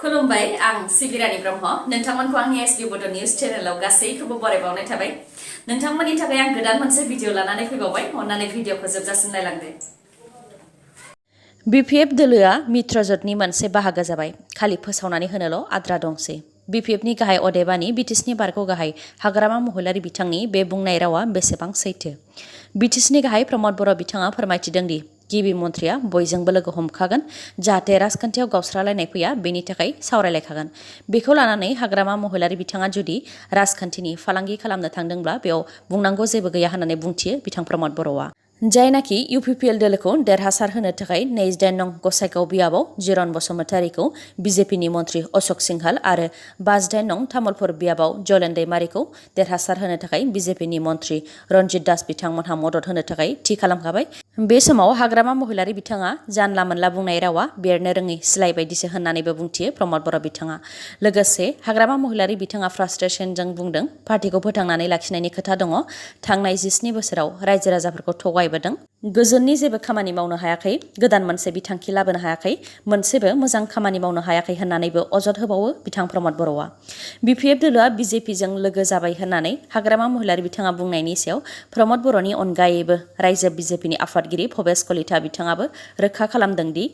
खुलुमबाय आं सिबिरानि ब्रह्म नोंथांमोनखौ आंनि sbbodonews चेनेलाव गासैखौबो बरायबावनाय थाबाय नोंथांमोननि थाखाय आं गोदान मोनसे भिडिअ लानानै फैबावबाय अन्नानै भिडिअखौ जोबजासिम नायलांदो BPF दोलोआ मित्रजोटनि मोनसे बाहागो जाबाय खालि फोसावनानै होनोल' आद्रा दंसै BPFनि गाहाय अदेबानि BTSनि बारग' गाहाय हाग्रामा महिलारि बिथांनि बे बुंनाय रावा बेसेबां सैथो BTSनि गाहाय प्रमद बर' बिथाङा फोरमायथिदों दि गिबि मन्थ्रिया बयजोंबो लोगो हमखागोन जाहाथे राजखान्थियाव गावस्रालायनाय फैया बेनि थाखाय सावरायलायखागोन बेखौ लानानै हाग्रामा महिलारि बिथाङा जुदि राजखान्थिनि फालांगि खालामनो थांदोंब्ला बेयाव बुंनांगौ जेबो गैया होननानै बुंथियो बिथां प्रमद बर'आ जायनाखि UPPL दोलोखौ देरहासार होनो थाखाय 28 नं गसाइगाव बियाबाव जिरन बसुमतारीखौ BJPनि मन्थ्रि अशोक सिंहाल आरो 58 नं तामुलपुर बियाबाव जलेन दैमारिखौ देरहासार होनो थाखाय BJPनि मन्थ्रि रन्जित दास बिथांमोनहा मदद होनो थाखाय थि खालामखाबाय बे समाव हाग्रामा महिलारि बिथाङा जानला मोनला बुंनाय रावा बेरनो रोङै सिलाय बायदिसो होननानैबो बुंथियो प्रमद बर' बिथाङा लोगोसे हाग्रामा महिलारि बिथाङा फ्रास्ट्रेसनजों बुंदों पार्टिखौ फोथांनानै लाखिनायनि खोथा दङ थांनाय 17 बोसोराव रायजो राजाफोरखौ थगायबोदों गोजोननि जेबो खामानि मावनो हायाखै गोदान मोनसे बिथांखि लाबोनो हायाखै मोनसेबो मोजां खामानि मावनो हायाखै होननानैबो अजद होबावो बिथां प्रमद बर'आ BPF दोलोआ BJPजों लोगो जाबाय होननानै हाग्रामा महिलारि बिथाङा बुंनायनि सायाव प्रमद बर'नि अनगायैबो रायजो BJPनि आफादगिरि भबेश कलिता बिथाङाबो रोखा खालामदों दि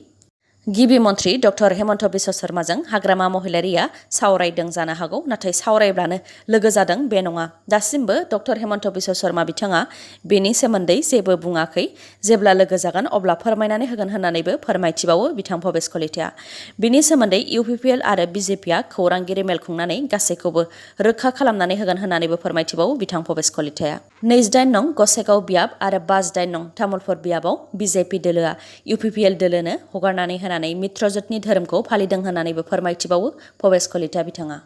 गिबि मन्थ्रि डक्टर हेमन्त बिश्व शर्माजों हाग्रामा महिलारिया सावरायदों जानो हागौ नाथाय सावरायब्लानो लोगो जादों बे नङा दासिमबो डक्टर हेमन्त बिश्व शर्मा बिथाङा बेनि सोमोन्दै जेबो बुङाखै जेब्ला लोगो जागोन अब्ला फोरमायनानै होगोन होननानैबो फोरमायथिबावो बिथां भबेश कलिताया बेनि सोमोन्दै UPPL आरो BJPआ खौरांगिरि मेल खुंनानै गासैखौबो रोखा खालामनानै होगोन होननानैबो फोरमायथिबावो बिथां भबेश कलिताया 28 नं गसाइगाव बियाब आरो 58 नं तामुलपुर बियाबाव BJP दोलोआ UPPL दोलोनो हगारनानै होनानै मित्रजोटनि धोरोमखौ फालिदों होननानैबो फोरमायथिबावो भबेश कलिता बिथाङा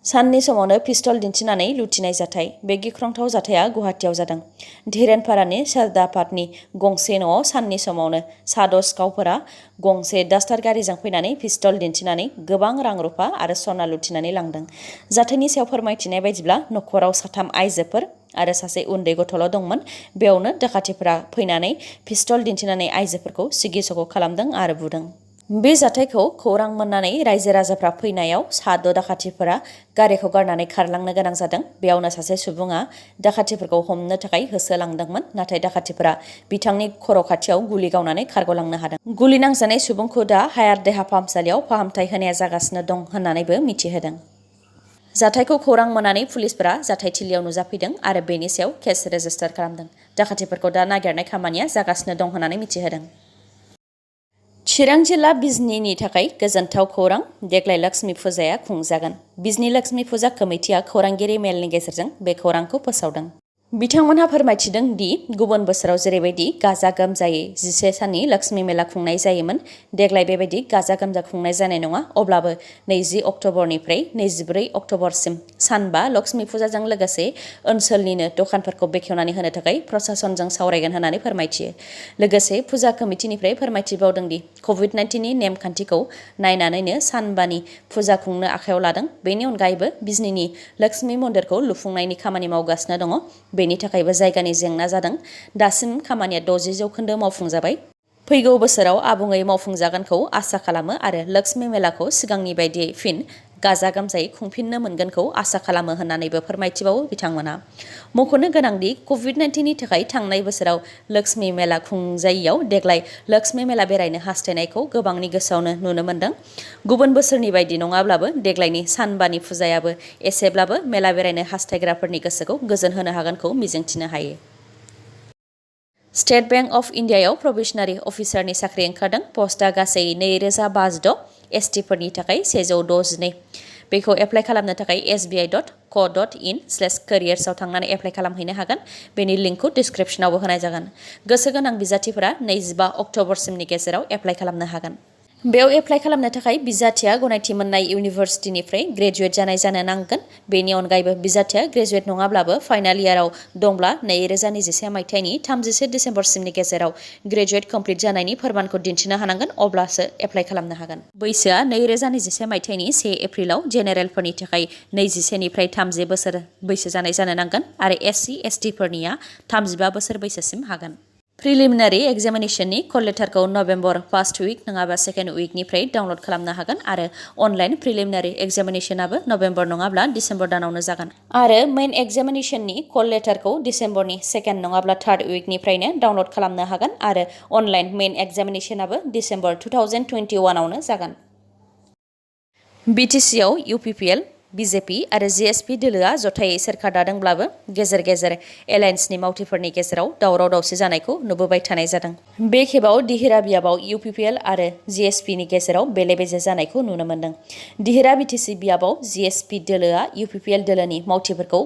साननि समावनो पिस्तल दिन्थिनानै लुथिनाय जाथाय बे गिख्रंथाव जाथाया गुवाहाटीआव जादों धीरेनपारानि रादाबनि गंसे न'आव साननि समावनो साद' सिखावफोरा गंसे डास्टार गारिजों फैनानै पिस्तल दिन्थिनानै गोबां रां रुफा आरो सना लुथिनानै लांदों जाथायनि सायाव फोरमायथिनाय बायदिब्ला नखराव 3 आइजोफोर आरो सासे उन्दै गथ'ल' दंमोन बेयावनो डाकातिफोरा फैनानै पिस्तल दिन्थिनानै आइजोफोरखौ सिगि-सग' खालामदों आरो बुदों बे जाथायखौ खौरां मोननानै रायजो राजाफ्रा फैनायाव साद' डाकातिफोरा गारिखौ गारनानै खारलांनो गोनां जादों बेयावनो सासे सुबुङा डाकातिफोरखौ हमनो थाखाय होसोलांदोंमोन नाथाय डाकातिफोरा बिथांनि खर' खाथियाव गुलि गावनानै खारग'लांनो हादों गुलि नांजानाय सुबुंखौ दा हायार देहा फाहामसालियाव फाहामथाय होनाया जागासिनो दं होननानैबो मिथिहोदों जाथायखौ खौरां मोननानै पुलिसफोरा जाथायथिलियाव नुजाफैदों आरो बेनि सायाव केस रेजिस्टार खालामदों डाकातिफोरखौ दा नागिरनाय खामानिया जागासिनो दं होननानै मिथिहोदों चिरां जिल्ला बिजनीनि थाखाय गोजोनथाव खौरां देग्लाय लक्ष्मी फुजाया खुंजागोन बिजनी लक्ष्मी फुजा कमिटिया खौरांगिरि मेलनि गेजेरजों बे खौरांखौ फोसावदों बिथांमोनहा फोरमायथिदों दि गुबुन बोसोराव जेरैबायदि गाजा गोमजायै 11 साननि लक्ष्मी मेला खुंनाय जायोमोन देग्लाय बेबायदि गाजा गोमजा खुंनाय जानाय नङा अब्लाबो 20 अक्ट'बरनिफ्राय 24 अक्ट'बरसिम सानबा लक्ष्मी फुजाजों लोगोसे ओनसोलनिनो दखानफोरखौ बेखेवनानै होनो थाखाय प्रशासनजों सावरायगोन होननानै फोरमायथियो लोगोसे फुजा कमिटिनिफ्राय फोरमायथिबावदों दि COVID-19नि नेमखान्थिखौ नायनानैनो सानबानि फुजा खुंनो आखायाव लादों बेनि अनगायैबो बिजनीनि लक्ष्मी मन्दिरखौ लुफुंनायनि खामानि मावगासिनो दङ बेनि थाखायबो जायगानि जेंना जादों दासिम खामानिया 60% मावफुंजाबाय फैगौ बोसोराव आबुङै मावफुंजागोनखौ आसा खालामो आरो लक्ष्मी मेलाखौ सिगांनि बायदियै फिन गाजा गोमजायै खुंफिननो मोनगोनखौ आसा खालामो होननानैबो फोरमायथिबावो बिथांमोना मख'नो गोनांदि COVID-19नि थाखाय थांनाय बोसोराव लक्ष्मी मेला खुंजायैयाव देग्लाय लक्ष्मी मेला बेरायनो हास्थायनायखौ गोबांनि गोसोआवनो नुनो मोन्दों गुबुन बोसोरनि बायदि नङाब्लाबो देग्लायनि सानबानि फुजायाबो एसेब्लाबो मेला बेरायनो हास्थायग्राफोरनि गोसोखौ गोजोन होनो हागोनखौ मिजिंथिनो हायो स्टेट बैंक अफ इन्डियायाव प्रबेशनारि अफिसारनि साख्रि ओंखारदों पस्टआ गासै 2056 STफोरनि थाखाय 162 बेखौ एप्लाइ खालामनो थाखाय sbi.co.in/careers आव थांनानै एप्लाइ खालामहैनो हागोन बेनि लिंकखौ डिसक्रिप्शनावबो होनाय जागोन गोसो गोनां बिजाथिफोरा 25 अक्ट'बरसिमनि गेजेराव एप्लाइ खालामनो हागोन बेयाव एप्लाइ खालामनो थाखाय बिजाथिया गनायथि मोननाय इउनिभार्सिटिनिफ्राय ग्रेजुवेट जानाय जानो नांगोन बेनि अनगायैबो बिजाथिया ग्रेजुवेट नङाब्लाबो फाइनाल इयाराव दंब्ला 2021 मायथाइनि 31 डिसेम्बरसिमनि गेजेराव ग्रेजुवेट कमप्लिट जानायनि फोरमानखौ दिन्थिनो हानांगोन अब्लासो एप्लाइ खालामनो हागोन बैसोआ 2021 मायथाइनि 1 एप्रिलाव जेनेरेलफोरनि थाखाय 21 निफ्राय 30 बोसोर बैसो जानाय जानो नांगोन आरो SC ST फोरनिया 35 बोसोर बैसोसिम हागोन preliminary एग्जामिनेशननि call लेटारखौ November first week नङाबा सेकेन्ड उइकनिफ्राय डाउनलड खालामनो हागोन आरो अनलाइन प्रिलिमिनारि एग्जामिनेशनाबो नभेम्बर नङाब्ला डिसेम्बर दानावनो जागोन आरो मेइन एग्जामिनेशननि कल लेटारखौ डिसेम्बरनि सेकेन्ड नङाब्ला थार्ड उइकनिफ्रायनो डाउनलड खालामनो हागोन आरो अनलाइन मेइन एग्जामिनेशनाबो डिसेम्बर 2021 आवनो जागोन। बिटिसिआव इउपिपिएल BJP आरो GSP दोलोआ जथायै सोरखार दादोंब्लाबो गेजेर गेजेर एलायन्सनि मावथिफोरनि गेजेराव दावराव दावसि जानायखौ नुबोबाय थानाय जादों। बे खेबाव दिहिरा बियाबाव UPPL आरो GSPनि गेजेराव बेले बेजे जानायखौ नुनो मोन्दों। दिहिरा BTC बियाबाव GSP दोलोआ UPPL दोलोनि मावथिफोरखौ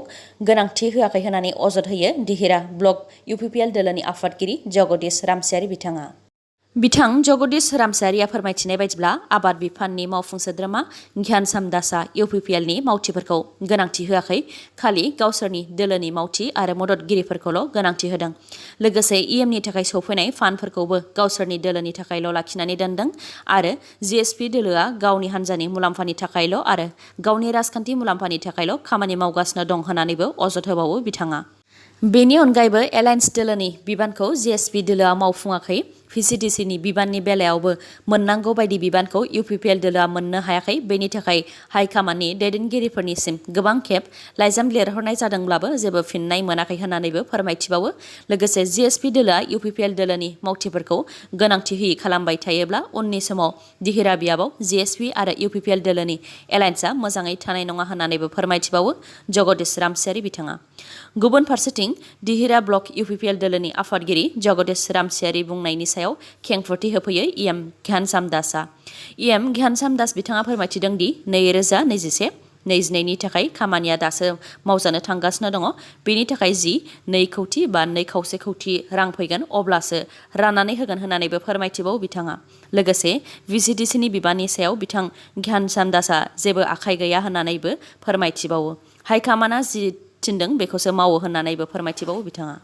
गोनांथि होआखै होननानै अजद होयो दिहिरा ब्लक UPPL दोलोनि आफादगिरि जगदीश रामसियारि बिथाङा। बिथां जगदीश रामसियारिया फोरमायथिनाय बायदिब्ला आबाद बिफाननि मावफुं सोद्रोमा घ्यानसाम दासआ इउपिपिएलनि मावथिफोरखौ गोनांथि होआखै, खालि गावसोरनि दोलोनि मावथि आरो मददगिरिफोरखौल' गोनांथि होदों। लोगोसे इएमनि थाखाय सौफैनाय फान्डफोरखौबो गावसोरनि दोलोनि थाखायल' लाखिनानै दोनदों आरो जिएसपि दोलोआ गावनि हान्जानि मुलाम्फानि थाखायल' आरो गावनि राजखान्थि मुलाम्फानि थाखायल' खामानि मावगासिनो दं होननानैबो अजद होबावो बिथाङा। बेनि अनगायैबो एलायन्स दोलोनि बिबानखौ जिएसपि दोलोआ मावफुङाखै। VCTCनि बिबाननि बेलायावबो मोननांगौ बायदि बिबानखौ इउपिपिएल दोलोआ मोननो हायाखै। बेनि थाखाय हाइकामान्डनि दैदेनगिरिफोरनिसिम गोबां खेब लाइजाम लिरहरनाय जादोंब्लाबो जेबो फिननाय मोनाखै होननानैबो फोरमायथिबावो। लोगोसे जिएसपि दोलोआ इउपिपिएल दोलोनि मावथिफोरखौ गोनांथि होयि खालामबाय थायोब्ला उननि समाव दिहिरा बियाबाव जिएसपि आरो इउपिपिएल दोलोनि एलायन्सआ मोजाङै थानाय नङा होननानैबो फोरमायथिबावो जगदीश रामसियारि बिथाङा। गुबुन फारसेथिं दिहिरा ब्लक इउपिपिएल दोलोनि आफादगिरि जगदीश रामसियारि बुंनायनि सायाव खेंफोरथि होफैयो इएम घ्यानसाम दासआ। इएम घ्यानसाम दास बिथाङा फोरमायथिदों दि 2021-22नि थाखाय खामानिया दासो मावजानो थांगासिनो दङ। बेनि थाखाय 2 कौटि बा 2.25 कौटि रां फैगोन अब्लासो राननानै होगोन होननानैबो फोरमायथिबावो बिथाङा। लोगोसे VCTCनि बिबाननि सायाव बिथां घ्यानसाम दासआ जेबो आखाइ गैया होननानैबो फोरमायथिबावो। हाइकामान्डआ जि थिनदों बेखौसो मावो होननानैबो फोरमायथिबावो बिथाङा।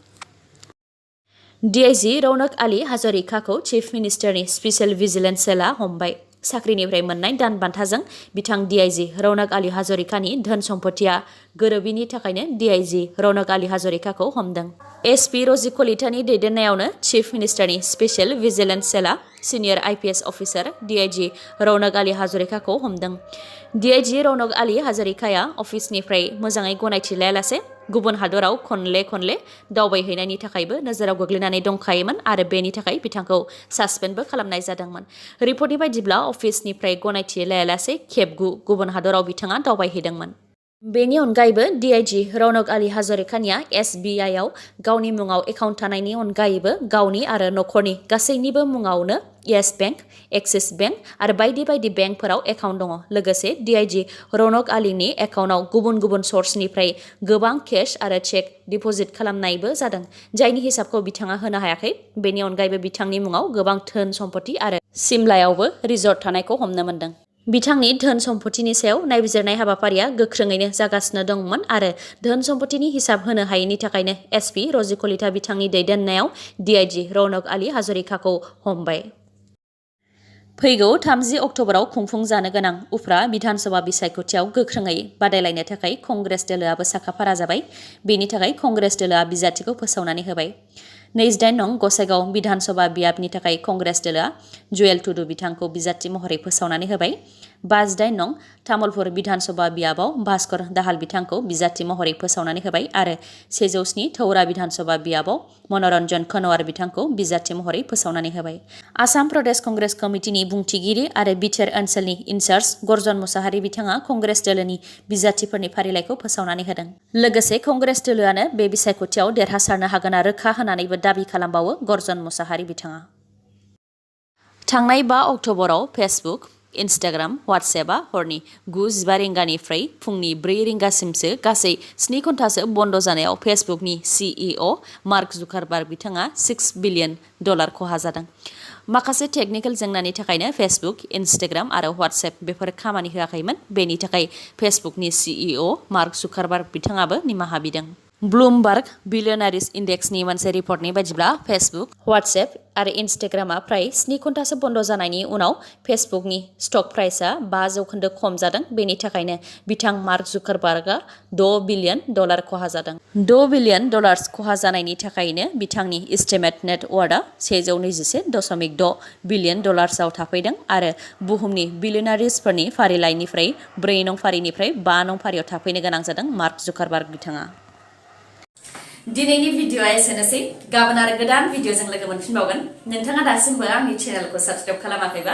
DIG रौनक आली हाजरिकाखौ चिफ मिनिस्टारनि स्पेशल भिजिलेन्स सेलआ हमबाय। साख्रिनिफ्राय मोननाय दान बान्थाजों बिथां DIG रौनक आली हाजरिकानि धोन सम्पथिया गोरोबिनि थाखायनो DIG रौनक आली हाजरिकाखौ हमदों। SP रजि कलितानि दैदेननायावनो चिफ मिनिस्टारनि स्पेशल भिजिलेन्स सेलआ senior IPS officer DIG Raunak Ali हाजरिकाखौ हमदों। DIG रौनक आली हाजरिकाया अफिसनिफ्राय मोजाङै गनायथि लायालासे गुबुन हादराव खनले दावबायहैनायनि थाखायबो नोजोराव गोग्लैनानै दंखायोमोन आरो बेनि थाखाय बिथांखौ सासपेन्डबो खालामनाय जादोंमोन। रिपर्टनि बायदिब्ला अफिसनिफ्राय गनायथि लायालासे खेब 9 गुबुन हादराव बिथाङा दावबायहैदोंमोन। बेनि अनगायैबो DIG रौनक आली हाजरिकानिया SBIआव गावनि मुङाव एकाउन्ट थानायनि अनगायैबो गावनि आरो नखरनि गासैनिबो मुङावनो येस बेंक, एक्सिस बेंक आरो बायदि बायदि बेंकफोराव एकाउन्ट दङ। लोगोसे DIG रौनक आलीनि एकाउन्टआव गुबुन सर्सनिफ्राय गोबां केश आरो चेक डिप'जिट खालामनायबो जादों, जायनि हिसाबखौ बिथाङा होनो हायाखै। बेनि अनगायैबो बिथांनि मुङाव गोबां धोन सम्पथि आरो सिमलायावबो रिजर्ट थानायखौ हमनो मोन्दों। बिथांनि धोन सम्पथिनि सायाव नायबिजिरनाय हाबाफारिया गोख्रोङैनो जागासिनो दंमोन आरो धोन सम्पथिनि हिसाब होनो हायैनि थाखायनो SP रजि कलिता बिथांनि दैदेननायाव DIG रौनक आली हाजरिकाखौ हमबाय। फैगौ 30 अक्ट'बराव खुंफुंजानो गोनां उफ्रा बिधानसभा बिसायख'थियाव गोख्रोङै बादायलायनो थाखाय कंग्रेस दोलोआबो साखाफारा जाबाय। बेनि थाखाय कंग्रेस दोलोआ बिजाथिखौ फोसावनानै होबाय। 28 नं गसाइगाव बिधानसभा बियाबनि थाखाय कंग्रेस दोलोआ जुएल टुडु बिथांखौ बिजाथि महरै फोसावनानै होबाय। 58 नं तामुलपुर बिधानसभा बियाबाव भास्कर दाहाल बिथांखौ बिजाथि महरै फोसावनानै होबाय आरो 107 थौरा बिधानसभा बियाबाव मनरन्जन खनवार बिथांखौ बिजाथि महरै फोसावनानै होबाय। आसाम प्रदेश कंग्रेस कमिटिनि बुंथिगिरि आरो बिटिआर ओनसोलनि इनचार्ज गर्जन मुसाहारि बिथाङा कंग्रेस दोलोनि बिजाथिफोरनि फारिलाइखौ फोसावनानै होदों। लोगोसे कंग्रेस दोलोआनो बे बिसायख'थियाव देरहासारनो हागोनआ रोखा होननानैबो दाबि खालामबावो गर्जन मुसाहारि बिथाङा। थांनाय 5 अक्ट'बराव फेसबुक, इन्स्टाग्राम, वाट्सएपआ हरनि 9:15 रिंगानिफ्राय फुंनि 4 रिंगासिमसो गासै 7 घन्टासो बन्द जानायाव फेसबुकनि CEO मार्क जुकारबार्ग बिथाङा $6 बिलियन खहा जादों। माखासे टेकनिकेल जेंनानि थाखायनो फेसबुक, इन्स्टाग्राम आरो वाट्सएप बेफोर खामानि होआखैमोन। बेनि थाखाय फेसबुकनि CEO मार्क जुकारबार्ग बिथाङाबो निमाहा बिदों। ब्लुमबार्ग बिलियनारिस इंडेक्सनि मोनसे रिपर्टनि बायदिब्ला फेसबुक, व्हाट्सएप आरो इनस्टाग्रामा प्राय 7 घन्टासो बन्द जानायनि उनाव फेसबुकनि स्टक प्राइसआ 5% खम जादों। बेनि थाखायनो बिथां मार्क जुकारबार्गआ $6 बिलियन खहा जादों। $6 बिलियन खहा जानायनि थाखायनो बिथांनि एस्टिमेट नेट वार्थआ $121.6 बिलियन आव थाफैदों आरो बुहुमनि बिलियनारिसफोरनि फारिलाइनिफ्राय 4 नं फारिनिफ्राय 5 नं फारियाव थाफैनो गोनां जादों मार्क जुकारबार्ग बिथाङा। दिनैनि भिडिअआ एसेनोसै। गाबोन आरो गोदान भिडिअजों लोगो मोनफिनबावगोन। नोंथाङा दासिमबो आंनि चेनेलखौ साबस्क्राइब खालामाखैबा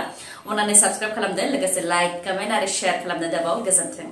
अन्नानै साबस्क्राइब खालामदो, लोगोसे लाइक, कमेन्ट आरो शेयार खालामनो दाबाव। गोजोन्थों।